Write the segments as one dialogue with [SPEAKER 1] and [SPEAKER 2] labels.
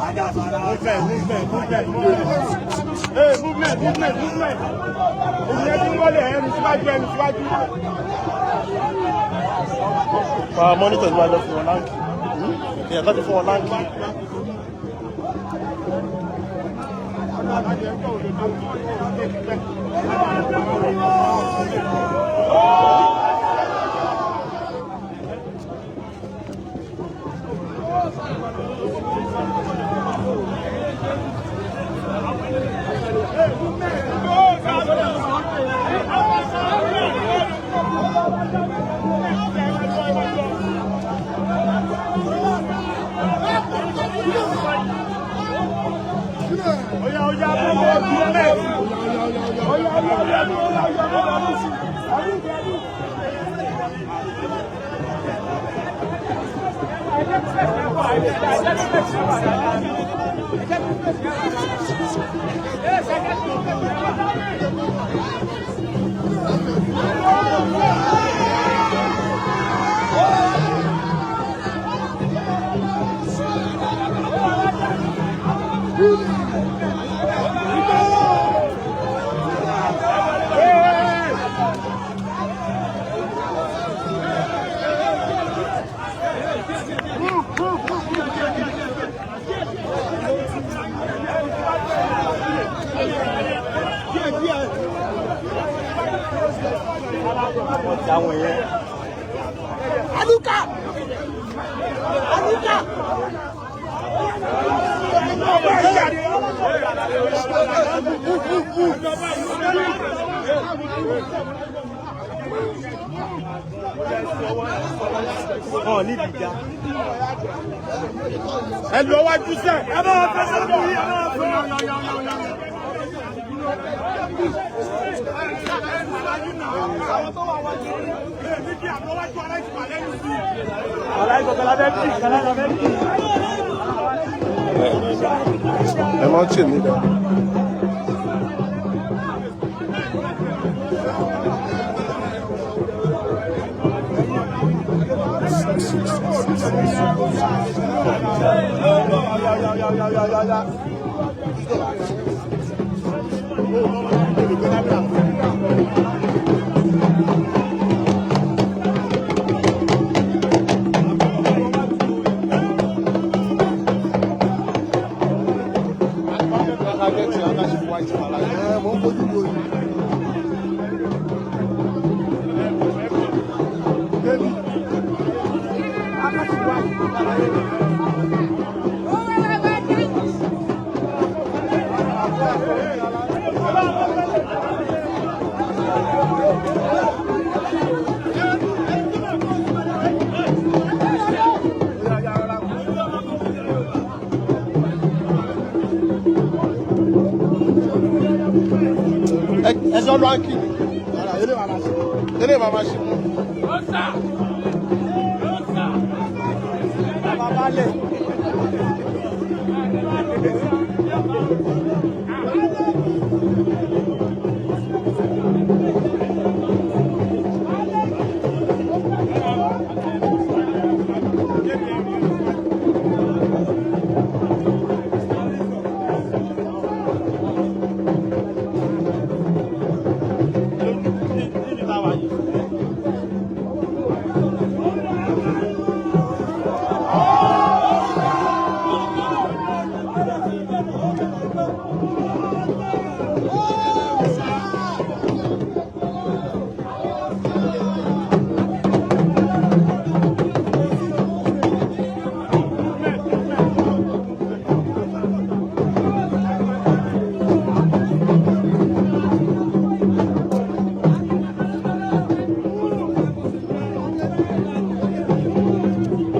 [SPEAKER 1] Movement, movement, movement, movement. Hey, movement, movement, movement. Ìyẹn tí ń wọlé ẹnu síwájú, ẹnu síwájú.
[SPEAKER 2] Pa monitor máa lọ fún wọn láǹkì. Èèyàn kan ti fún wọn láǹkì.
[SPEAKER 1] Oya, oya, movement, movement. Oya, oya, oya, oya, oya, oya.
[SPEAKER 2] Àwọn yẹn.
[SPEAKER 1] Aluka! Aluka!
[SPEAKER 2] Wọn ní ìdíjà.
[SPEAKER 1] Ẹ lọ wájú sẹ́. Ẹ bá wọn fẹsẹ̀ kú yìí, ẹ bá wọn fẹsẹ̀.
[SPEAKER 2] Ẹ máa ń tì mí lọ. Ẹjọ́ ló ń kí mi. Eré màmá ṣe mú.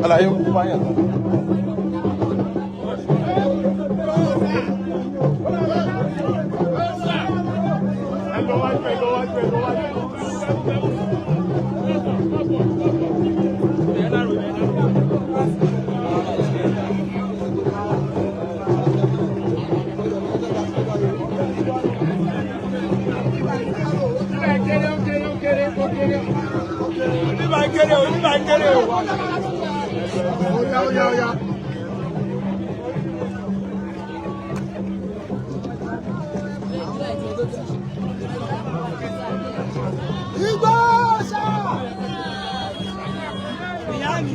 [SPEAKER 2] Àlàyé ń kú báyà tán.
[SPEAKER 1] Ẹ lọ wájú, ẹ lọ wájú, ẹ lọ wájú. kéré o, bíbá yìí kéré o.
[SPEAKER 2] Oya oya oya. Igbó ṣá.
[SPEAKER 1] Ìyá mi.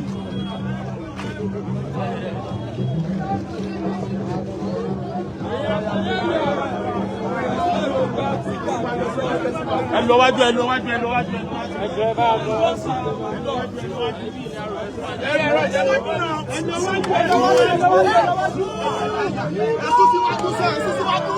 [SPEAKER 1] Ẹ lọ wájú, ẹ lọ wájú, ẹ lọ wájú, ẹ lọ wájú. Ẹ jẹ́ bá a lọ sí. Ẹ lọ wájú, ẹ lọ wájú, ẹ lọ wájú, ẹ lọ wájú.
[SPEAKER 2] Ẹ sún síwájú sẹ́, ẹ sún síwájú.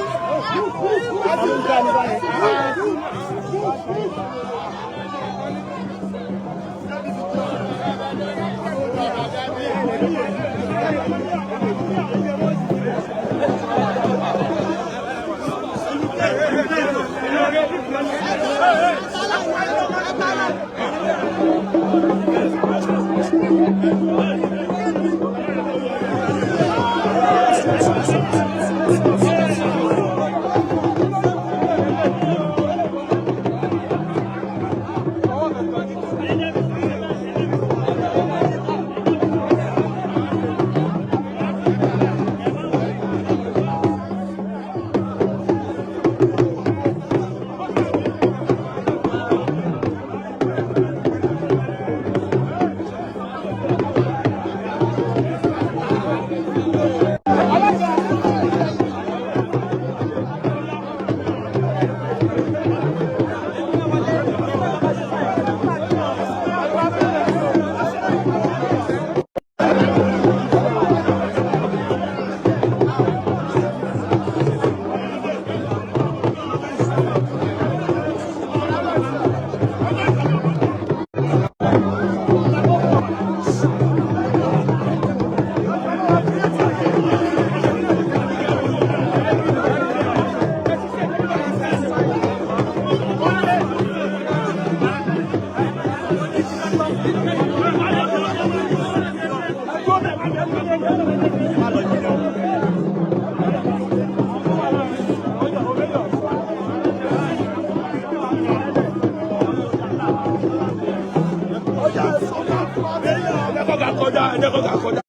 [SPEAKER 1] Ẹ jẹ́ kó ga kọjá, ẹ jẹ́ kó ga kọjá.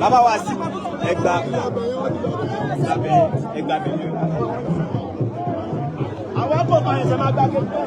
[SPEAKER 3] Bàbá wa sí ẹgbà ẹgbà bẹ̀rẹ̀.
[SPEAKER 1] Àwọn akọ̀ bá ẹsẹ̀ máa gbá kékeré.